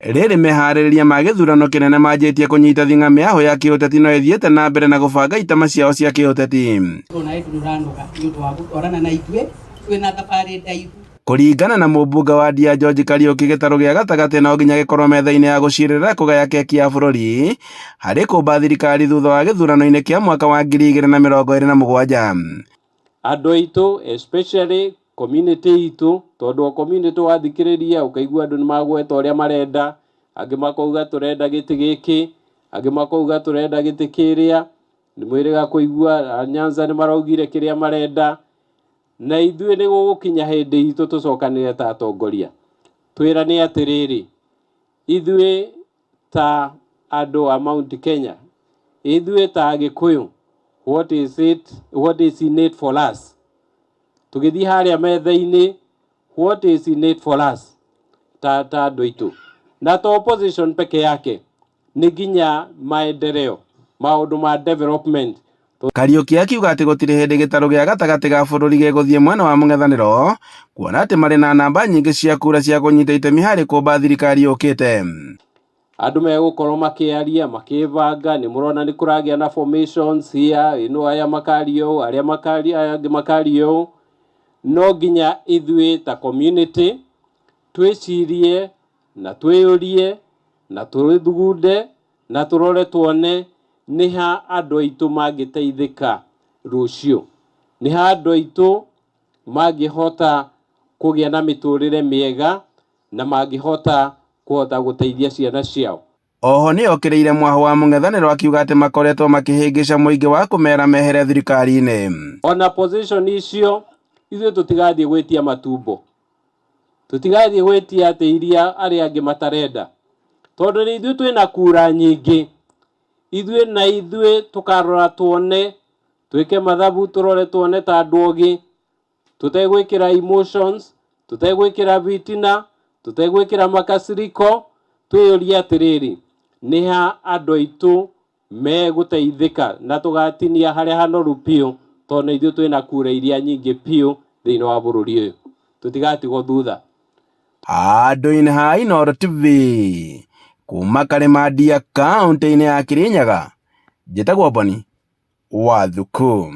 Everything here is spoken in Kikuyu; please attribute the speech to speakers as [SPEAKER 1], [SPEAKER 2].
[SPEAKER 1] Rĩrĩ meharĩrĩria ma gĩthurano kĩnene manjĩtie kũnyita thing'a mĩahũ ya kĩũteti no ĩthiĩte na mbere na gũbanga itama ciao cia kĩũteti.
[SPEAKER 2] Nawe ndũrĩ ũranoga nĩ ũndũ wa gũtwarana na ithuĩ twĩna thabarĩ ndaihu.
[SPEAKER 1] Kũringana na mũmbunge wa Ndia George Kariũki, gĩtarũ gĩa gatagatĩ no nginya gĩkorwo metha-inĩ ya gũcirĩrĩra kũgaya keki ya bũrũri harĩ kũmba thirikari thutha wa gĩthurano-inĩ kĩa mwaka wa 2027.
[SPEAKER 3] Andũ aitũ, especially community itũ, tondũ o community wathikĩrĩria ũkaigua andũ nĩ magweta ũrĩa marenda, angĩ makauga tũrenda gĩtĩ gĩkĩ, angĩ makauga tũrenda gĩtĩ kĩrĩa, nĩ mwĩrĩga kũigua Nyanza nĩ maraugire kĩrĩa marenda, na ithuĩ nĩ gũgũkinya hĩndĩ itũ tũcokanĩre ta atongoria twĩrane atĩrĩrĩ, ithuĩ ta andũ a Mount Kenya, ithuĩ ta Agĩkũyũ, what is it, what is in it for us? Tũgĩthiĩ harĩa metha-inĩ, what is in it for us ta andũ aitũ, na to opposition peke yake, nĩ nginya maendeleo, maũndũ ma development.
[SPEAKER 1] Kariũki akiuga atĩ gũtirĩ hĩndĩ gĩtarũ gĩa gatagatĩ ga bũrũri gĩgũthiĩ mwena wa mũng'ethanĩro, kuona atĩ marĩ na namba nyingĩ cia kura cia kũnyita itemi harĩ kũmba thirikari yũkĩte.
[SPEAKER 3] Andũ megũkorwo makĩaria makĩbanga, nĩ mũrona nĩ kũragĩa na formations here, ĩno aya makaria ũũ, arĩa makaria, aya angĩ makaria ũũ. No nginya ithuĩ ta community twĩcirie na twĩyũrie na twĩthugunde na tũrore tuone nĩ ha andũ aitũ mangĩteithĩka rũciũ, nĩ ha andũ aitũ mangĩhota kũgĩa na mĩtũrĩre mĩega na mangĩhota kũhota gũteithia ciana ciao.
[SPEAKER 1] Oho nĩ okĩrĩire mwahũ wa mũng'ethanĩro akiuga atĩ makoretwo makĩhĩngĩca mũingĩ wa kũmera mehere thirikari-inĩ.
[SPEAKER 3] Ona position icio ithuĩ tũtigathiĩ gwĩtia matumbo, tũtigathiĩ gwĩtia atĩ iria arĩa angĩ matarenda, tondũ nĩ ithuĩ twĩna kura nyingĩ, ithuĩ na ithuĩ tũkarora tuone, twĩke mathabu, tũrore tuone ta andũ ogĩ, tũtegwĩkĩra emotions, tũtegwĩkĩra bitina, tũtegwĩkĩra makasiriko, twĩyũrie atĩrĩrĩ, nĩ ha andũ aitũ megũteithĩka, na tũgatinia harĩa hanoru biũ, tondũ nĩ ithuĩ twĩna kura iria nyingĩ biũ thĩinĩ wa bũrũri ũyũ, tũtigatigwo thutha.
[SPEAKER 1] Handũ-inĩ ha Inooro TV kuma Karĩma Ndia kaũntĩ-inĩ ya Kirinyaga, njĩtagwo Boni wa Thuku.